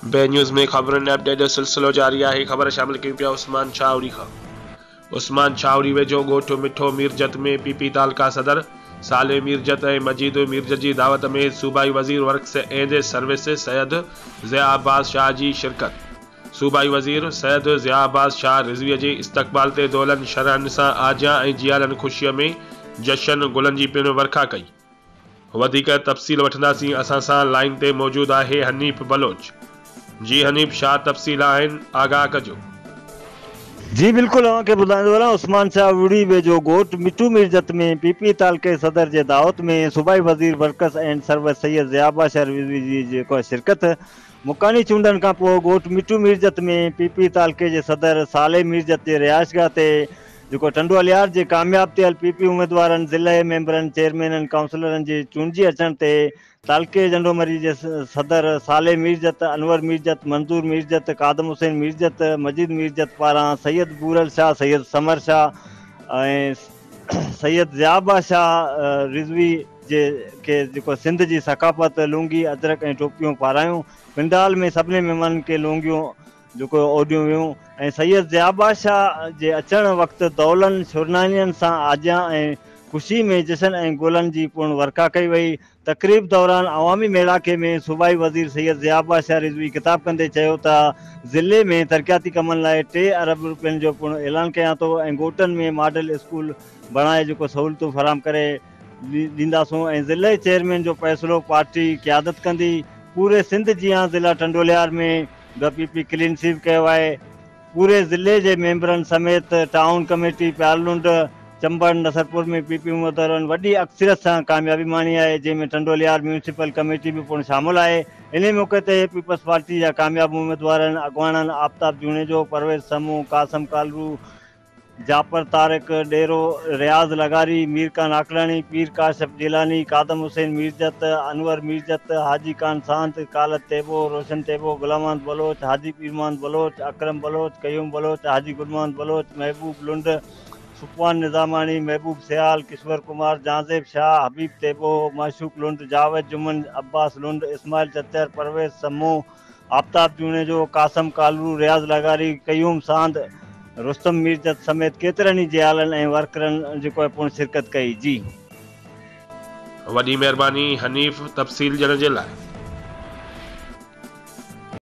B news ۾ خبرن ۽ update جو سلسلو جاري آهي خبر شامل ڪيون پيا عثمان ڇاهوري کان عثمان ڇاهوري ويجهو ڳوٺ مٺو ميرجت ۾ پي پي تعلقه صدر صالح ميرجت ۽ مجيد ميرجت جي دعوت ۾ صوبائي وزير works and service Syed Zia Abbas Shah جي شرڪت صوبائي وزير سيد ضياء عباس شاهه رضوي جي استقبال تي دولن شرحن سان آجيان ۽ جيالن خوشي ۾ جشن گلن جي پڻ ورکا ڪئي. وڌيڪ تفصيل وٺنداسين اسان سان لائين تي موجود آهي حنيف بلوچ جي حنيف شاھ تفصيل آهن آگاھ ڪجو. جي بلڪل اوهان کي ٻڌائيندو هلان عثمان شاھ وڙي ويجهو ڳوٺ مٺو ميرجت ۾ پي پي تعلقي صدر جي دعوت ۾ صوبائي وزير works and service Syed Zia Abbas Shah Rizvi جي جيڪو شرڪت مڪاني چونڊن کان پوء ڳوٺ مٺو ميرجت ۾ پي پي تعلقي جي صدر صالح ميرجت جي رهائشگاهه تي جيڪو ٽنڊو الهيار جي ڪامياب ٿيل پي پي اميدوارن، ضلعي ميمبرن، چيئرمينن، ڪائونسلرن جي چونڊجي اچڻ تي تعلقي جنڊومري جي صدر صالح ميرجت، انور ميرجت، منظور ميرجت، قادم حسين ميرجت، مجيد ميرجت پاران سيد بورل شاهه، سيد ثمر شاهه ۽ سيد ضياء عباس شاهه رضوي جي کي جيڪو سنڌ جي ثقافت لونگي، اجرڪ ۽ ٽوپيون پارايون. پنڊال ۾ سڀني مهمانن کي لونگيون جيڪو اوڍيون ويون ۽ سيد ضياء بادشاهه جي اچڻ وقت دولن شرنائين سان آجيان ۽ خوشي ۾ جشن ۽ گلن جي پڻ ورکا ڪئي وئي. تقريب دوران عوامي ميڙاڪي ۾ صوبائي وزير سيد ضياء بادشاهه رضوي خطاب ڪندي چيو ته ضلعي ۾ ترقياتي ڪمن لاء ٽي ارب روپين جو پڻ اعلان ڪيان ٿو ۽ ڳوٺن ۾ ماڊل اسڪول بڻائي جيڪو سهولتون فراهم ڪري ڏينداسون ۽ ضلعي چيئرمين جو فيصلو پارٽي قيادت ڪندي پوري سنڌ جيان ضلع ٽنڊولهيار ۾ به پي پي ڪلين سويپ ڪيو آهي، پوري ضلعي جي ميمبرن سميت town committee Pyarlund, Chambar, Nasarpur ۾ P P اميدوارن وڏي اڪثريت سان ڪاميابي ماڻي آهي، جنهن ۾ ٽنڊولهيار ميونسپل ڪميٽي به پڻ شامل آهي، انهي موقعي تي پيپلز پارٽي جا ڪامياب اميدوارن اڳواڻن آفتاب جوڻيجو، پرويز سمون، قاسم ڪالرو، جعفر طارق ڏيرو، رياض لغاري، مير خان عاقلاڻي، پير ڪاشف جيلاني، قادم حسين ميرجت، انور ميرجت، حاجي خان ساند، خالد ٿيٻو، روشن ٿيٻو، غلام محمد بلوچ، حاجي پير محمد بلوچ، اڪرم بلوچ، قيوم بلوچ، حاجي گل محمد بلوچ، محبوب لنڊ، صفوان نظاماڻي، محبوب سيال، ڪشور ڪمار، جهانزيب شاهه، حبيب ٿيٻو، معشوق لنڊ، جاويد جمن، عباس لنڊ، اسماعيل چچر، پرويز سمون، آفتاب جوڻيجو، قاسم ڪالرو، رياض لغاري، قيوم ساند، رستم ميرجت سميت ڪيترن ئي جيالن ۽ ورڪرن جيڪو آهي پڻ شرڪت ڪئي. جي. وڏي مهرباني حنيف تفصيل ڏيڻ جي لاء.